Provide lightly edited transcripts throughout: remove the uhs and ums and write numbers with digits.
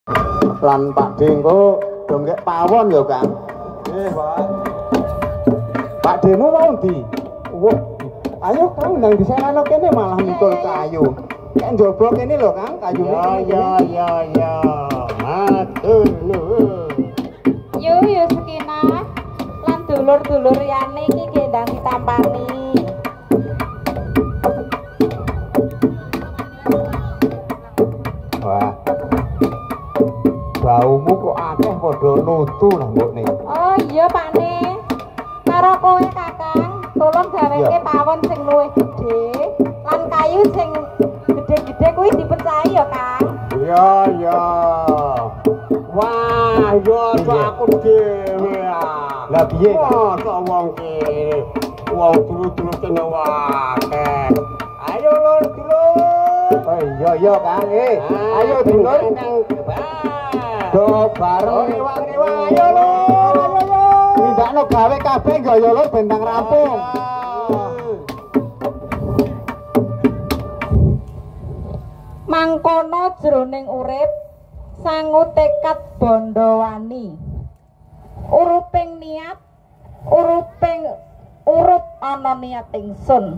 Lan Pak D engko do nggek pawon ya, Kang. Nggih, Pak. Pak Demu mau ndi? Wah, ayo Kang ndang disenano kene malah mikul kayu. Kayak njaba kene lho, Kang, kayune. Ya ya ya ya. Matur nuwun. Yu yu Sekinah lan dulur-dulur liyane iki nggih ndang ditampani. Wah. Baumu kok akeh padha nutu lah mbokne. Oh iya Pakne. Karo kowe Kakang, tolong gaweke pawon sing luwih gedhe lan kayu sing gedhe-gedhe kuwi dipecahi ya, Kang. Iya iya. Wah, yo aku dhewe ah. Lah piye? Mosok wong kene. Wong dulur-dulur kene akeh. Ayo lur dulur. Oh iya iya Kang, ayo dulur. Do bareng rewang-rewang ayo lur, ayo lur. Nindakno gawe kabeh nggo ya lur ben ndang rampung. Mangkono jroning urip sangu tekad bondo wani. Uruping niat, uruping urup ana niat ingsun.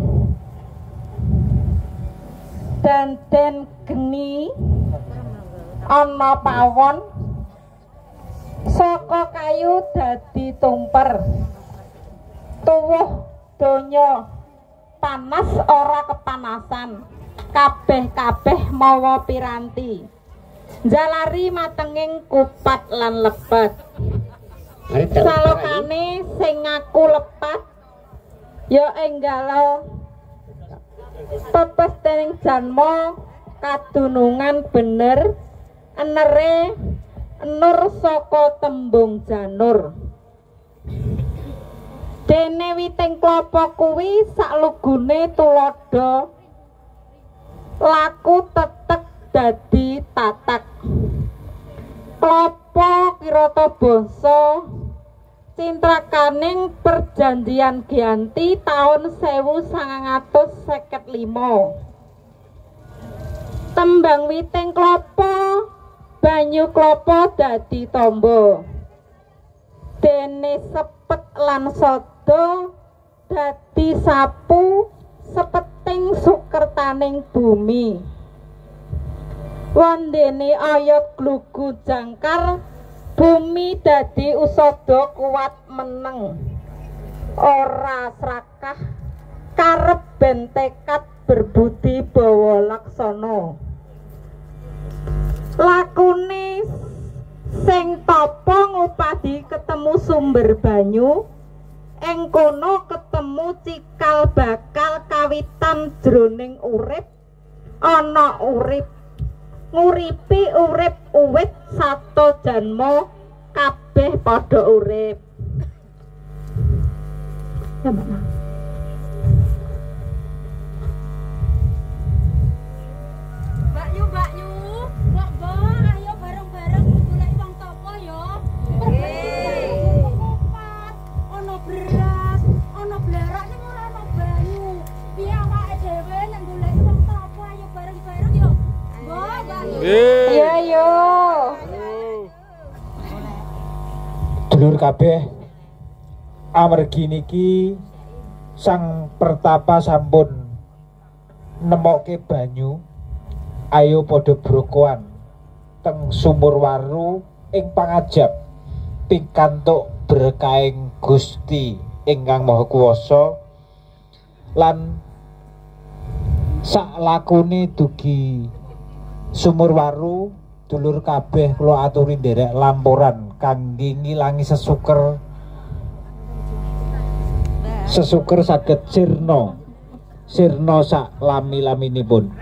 Dan geni ana pawon saka kayu dadi tumper. Tuwuh donya panas ora kepanasan, kabeh-kabeh mawa piranti. Njalari matenging kupat lan lebat. Salokane sing ngaku lepat ya enggalo pepes dening janma kadunungan bener enere enur saka tembung janur. Dene witing klapa kuwi saklugune tuladha laku tetek dadi tatak. Klapa kirata basa cintrakaning perjanjian Giyanti taun 1955. Tembang witing klapa banyu klapa dadi tombo. Dene sepet lan sodo dadi sapu sepeting sukertaning bumi. Wondene oyot glugu jangkar bumi dadi usada kuat meneng. Ora srakah karep ben tekad berbudi bawa laksana. Lakune sing tapa ngupadi ketemu sumber banyu, ing kono ketemu cikal bakal kawitan jroning urip, ana urip nguripi urip uwit sato janma kabeh padha urip. Ya Mbak. Mbak Yu, Mbak Yu, Mbak Mbak, ayo bareng-bareng golek wong topo ya. Kupat, ana beras, ana blarak ning ora ana banyu. Piye awake dhewe nek golek wong topo ayo bareng-bareng ya. Mbak, Mbak Yu. Iya yo. Dulur kabeh, amargi niki sang pertapa sampun nemokke banyu, ayo padha brokoan teng sumur waru ing pangajap pikantuk berkahing Gusti ingkang Maha Kuwasa lan sak lakune dugi sumur waru. Dulur kabeh kula aturi nderek lamporan kangge ngilangi sesuker sesuker saged sirna sirna sak lami-laminipun.